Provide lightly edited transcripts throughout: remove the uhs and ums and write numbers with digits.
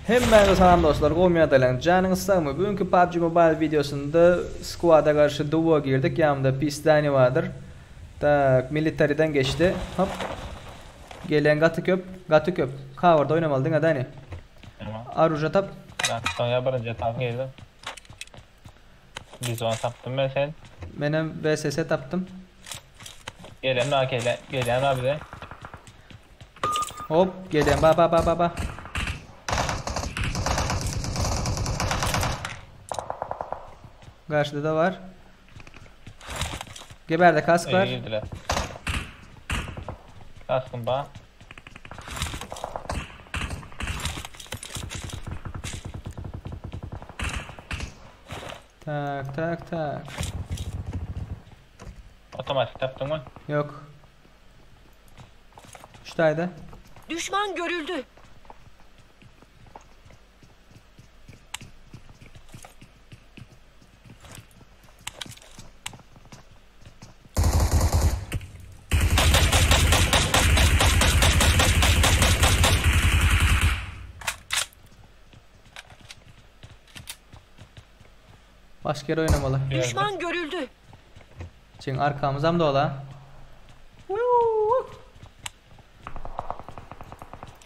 Hemmäňize salam dostlar, gowy ýagdaýlaryňyz, janyňyz sagmy? Bu günki PUBG Mobile wideosynda squada garşy duo girdik, ýanymda Pistani bardyr. Tak, militarydan geçdi. Hop. Gelen gaty köp, gaty köp. Coverda oýnamaly diňe Dani. Tamam. Aruja tap. Soňra birinji etap girdim. Bizon tapdym ben sen. Menem VSS tapdym. Gelen var gelen, gelen var bize. Hop, gelen ba ba ba ba ba. Karşıda da var. Geberde kask var. İyi girdiler. Kaskım ba. Tak tak tak. Otomatik tapdın mı? Yok. Şuradaydı. Düşman görüldü. Başka yere oynamalı. Gördüm. Düşman görüldü. Çünkü arkamızdan da ola.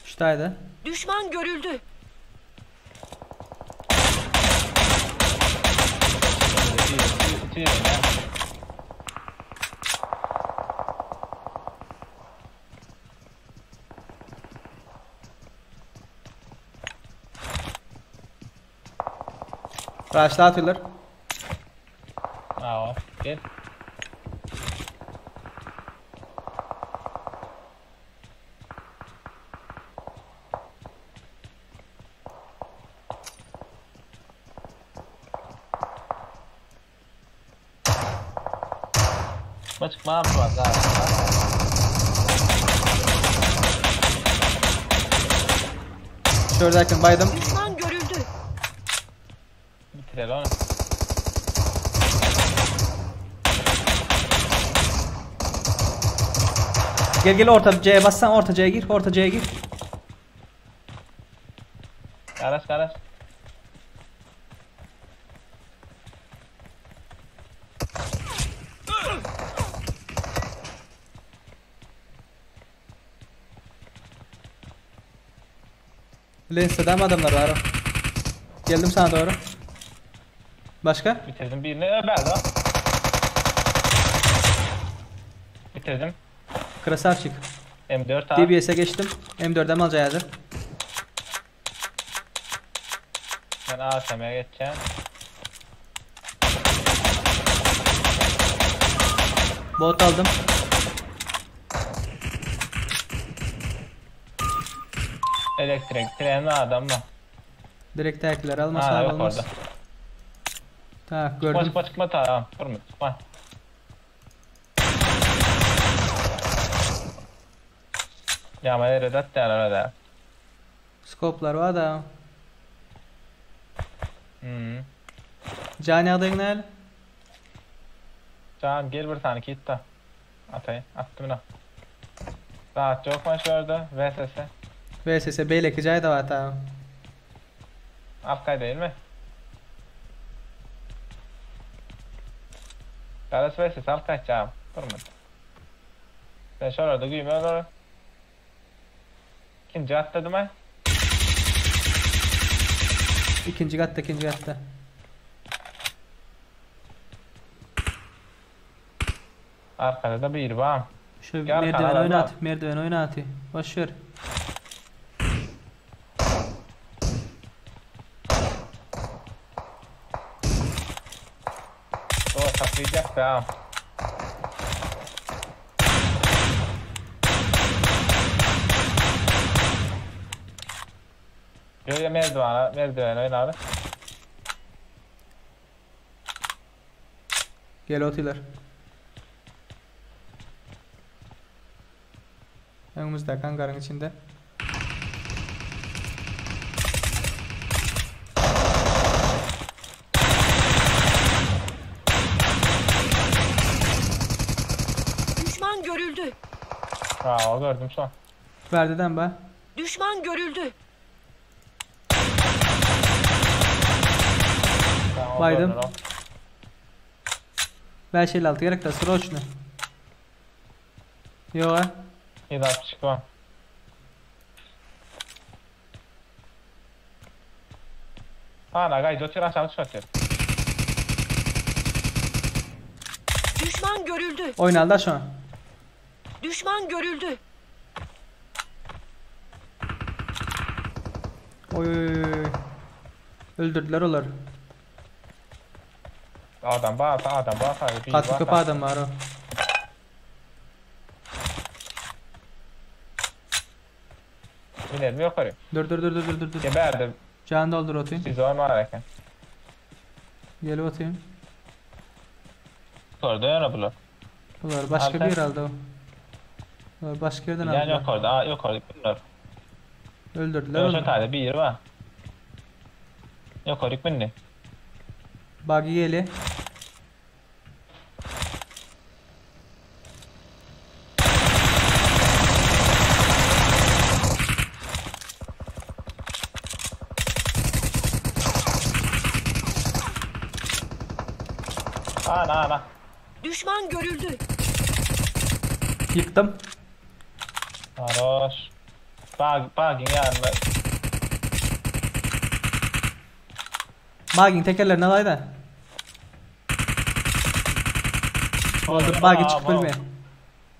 Şuradaydı. Düşman görüldü. İki, iki, iki, Raşla atıyorlar. Aa, gel. Çıkma çıkma abi var daha. Şuradayken baydım. Düşman görüldü. Bitirelim onu. Gel gel orta C'ye bassan orta C'ye gir. Orta C'ye gir. Karaş karaş. Lens'te mi adamlar var? Geldim sana doğru. Başka? Bitirdim birini. Ömer de. Bitirdim. Krasavçık. M4 A. DBS'e geçtim. M4'e mi alacağız hazır? Ben ASM'ye geçeceğim. Bot aldım. Elektrik treni adam mı? Direkt terkler almasa Ha yok olmaz. orada. Tak Çıkma gördüm. çıkma çıkma tamam. Vurma çıkma. Ya ben redat der arada. Skoplar var da. Hmm. Cani adayın ne hal? Tamam gel bir tane kit de. Atayım. Attım da. Daha çok maç vardı. VSS. VSS beyleki cay da var tamam. Afkay değil mi? Kardeş VSS al kaçacağım. Durma. Sen şurada güyme olur. İkinci atladı mı? İkinci katta ikinci katta. Arkada da bir var. Şu Gel merdiven kanala oynat. Merdiven oynat. Boş ver. O saklayacak da. Şöyle merdiven, merdiven oynadı. Gel otular. Önümüzde kangarın içinde. Bravo gördüm şu an. Bärdeden ba. Düşman görüldü. Tamam, o Baydym. görünür o. 556 gerek de sroçny. Ýok a? 762 var. Ana gaýdy otyr aşağı düşüp otyr. Düşman görüldü. Oýnalda şu an. Düşman görüldü. Oý oý oý. Öldürdüler olar. Adam bar, adam bar, bir Gaty bar. köp adam bar o. Binelim ýokary. Dur dur dur dur dur dur. Geberdi. Can doldur otayım. Biz var eken. Gelip atayım. Yukarıda yana bular. Bular başka Alper. bir yer aldı o. Bular başka yerden Yani aldılar. yukarıda, aa, yukarıda bunlar. Öldürdüler Yok şu onu. tane bir yer var. Yukarı bindi. Buggy geli. Ana ana. Düşman görüldü. Ýykdym. Aroş. Bag, bagin yanında. Buggyň tekerlerini alayda. Oldu buggy çykyp bilme.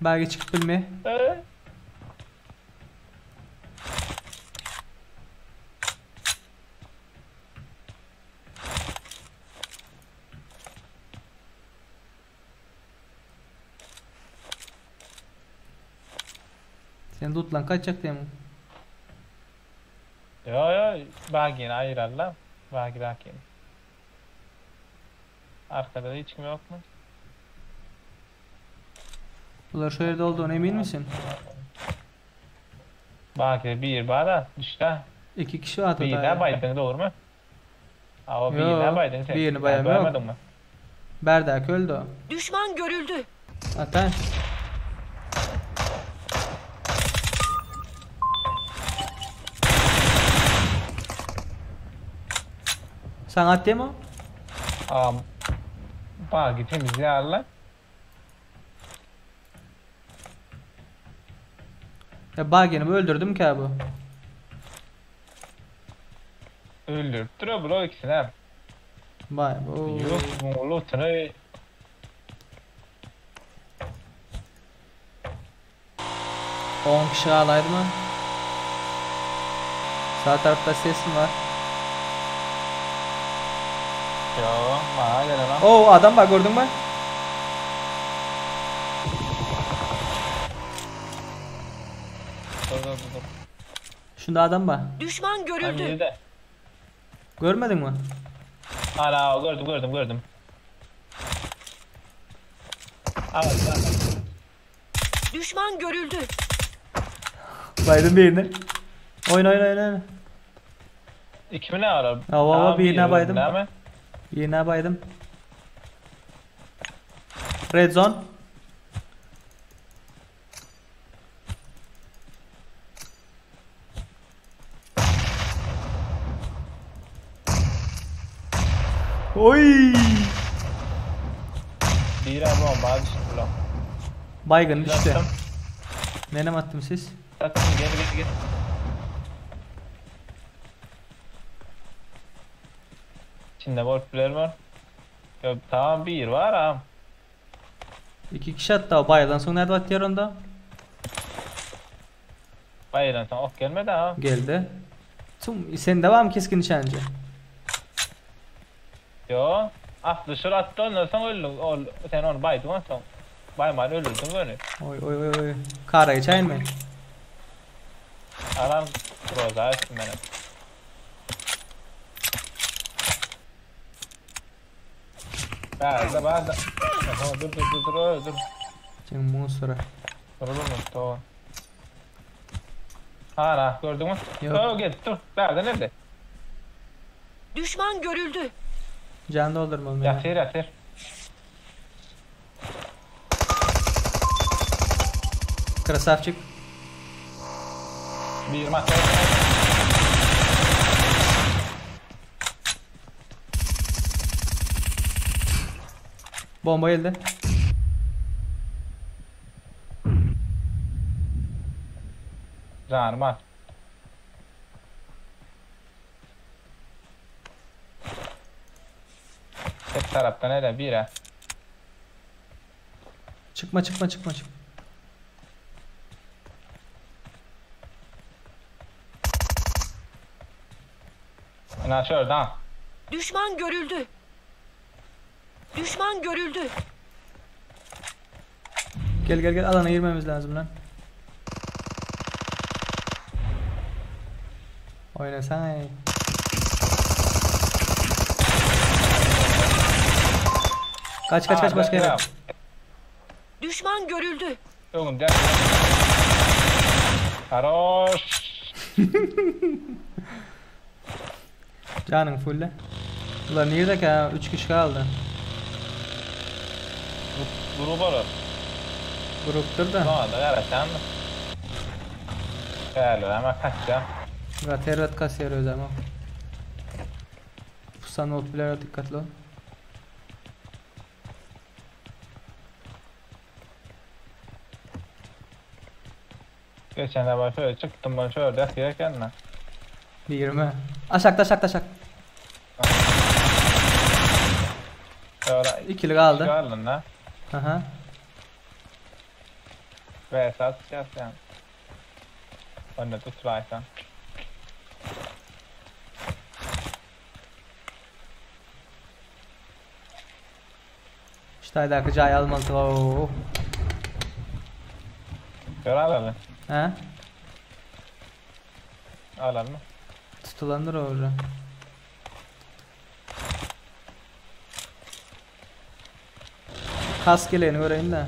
Buggy çykyp bilme. Ee? Sen tut lan kaçacak diye mi? Yo yo bagin ayırarlar. Bagi bagin. Arkada da hiç kim yok mu? Bular şu yerde olduğuna emin misin? Bagi bir bana düştü. İki kişi var Bir da. ne baydın doğru mu? Ama bir Yo, ne baydın sen? birini Sen bayam yok. baymadın mı? Berdak öldü o. Düşman görüldü. Ata. Sen attı mı? Aa, bagi temizlerler. Ya Bagen'i öldürdüm ki abi. Öldürttür bro ikisini hem. Vay bu. Yok bu lootunu 10 kişi alaydı mı? Sağ tarafta ses mi var? Yo, bana gelen o. Oo adam bak gördün mü? Dur dur dur. dur. Şunda adam var. Düşman görüldü. Hangi de? Görmedin mi? Ana gördüm gördüm gördüm. Evet, evet. Düşman görüldü. Baydım birini. Oyna oyna oyna. oyna. İki mi ne var? Ava, ava, Tamam, birine bir baydım. Değil mi? Birine baydım. Red zone. Oy! Bir bomba düştü ulan. Baygın düştü. Attım. Menem attım siz. Attım gel gel gel. İçinde golfler var. Ya tamam bir var ha. İki kişi attı o bayıldan sonra nerede atıyor onda? Bayılan sonra ok gelmedi ha. Geldi. Tüm sen devam keskin nişancı. Yo. Aslı şur attı ondan sonra öldün. Ol, sen onu baydın ondan sonra. Bayman öldürdün onu. Oy oy oy oy. Kara geçeyim mi? Aram Roza ettim benim. Bärde bärde. Aha, dur dur dur dur dur. Sen musura. Dur dur dur. Tamam. Ana gördün mü? Yok. Yok gel dur. Bärde nerede? Düşman görüldü. Can doldurmalım ya. Yatır yatır. Krasavçik. Bir maça. Bomba geldi. Janyma. Tek tarapdan hele bire. Çıkma çıkma çıkma çık. Ina şuradan. Düşman görüldü. Düşman görüldü. Gel gel gel alana girmemiz lazım lan. Oynasana. ey. Kaç kaç kaç başka yere. Düşman görüldü. Öňümde. Haroş. Canın fulle. Ulan nerede ki ha? 3 kişi kaldı. Grup olur. Gruptur da. Sonra da yaraşan. Gel ama kaçacağım. Ratervat kasıyor öz ama. Pusan olup biler dikkatli ol. Geçen de ben şöyle çıktım ben şöyle yatıyorken mi? 20. Aşakta aşakta aşak. Şöyle İkili kaldı. Çıkardın la. Aha. Ve esas yani. Önüne tutmaysan. Ştaydaki cay almalı. Oo. Gör alalım. He? Alalım mı? Tutulandır orada. Kask geleğini göreyim de.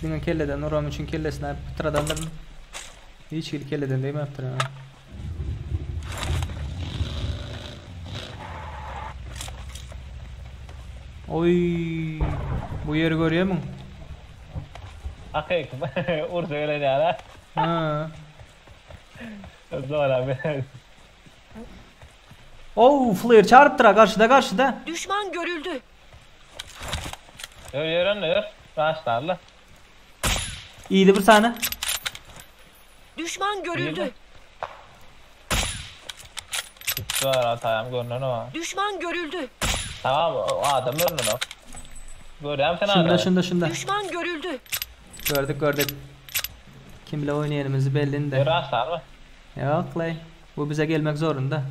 Diňe kelleden uram üçin kellesine pytradandyr. Hiç hili kelleden değil mi yaptır ha? Oy, bu ýeri görýär musun? Akıyık. Ursa öyle yani. Ha. Zor abi. Oh, flare çarptır ha karşıda karşıda. Düşman görüldü. Yürü yürü yürü. Başlarlı. İyiydi bir tane. Düşman görüldü. Zor atayım görünün o. Düşman görüldü. Tamam o adam görünün o. Görüyorum sen Şunda adamı. şunda şunda. Düşman görüldü. Gördük gördük. Kimle oynayanımızı belli Yürü de. aslar mı? Yok lay. Bu bize gelmek zorunda.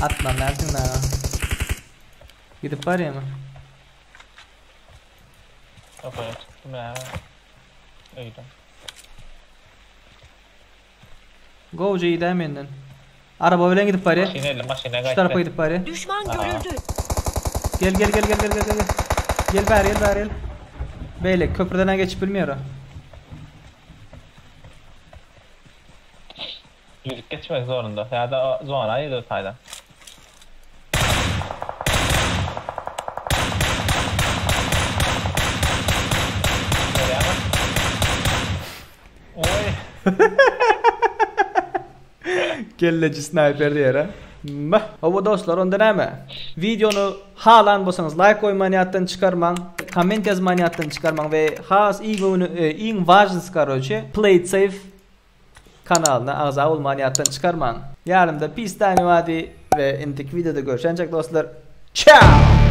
Atma nereden ha? Gidip var ya mı? Yok öyle çıktım ya. Öyle. Govca iyi değil mi Araba bilen gidip var ya. Maşineyle maşine Şu tarafa kaçtı. gidip var ya. Düşman Aha. görüldü. Gel gel gel gel gel gel gel. Gel bari gel bari gel. Beyle köprüden geçip bilmiyor o. Yüzük geçmek zorunda. Ya da o zona yedi taydan. Nereye ama? Oy. Kelleci sniper diýer. Mah. Hava dostlar onda näme? Videonu halan bolsaňyz like goýmany ýatdan çykarmaň, komment ýazmany ýatdan çykarmaň we has iň iň важный короче, play it safe kanalyna agza bolmany ýatdan çykarmaň. Ýarymda pis tane wadi we indiki videoda görüşençek dostlar. Ciao.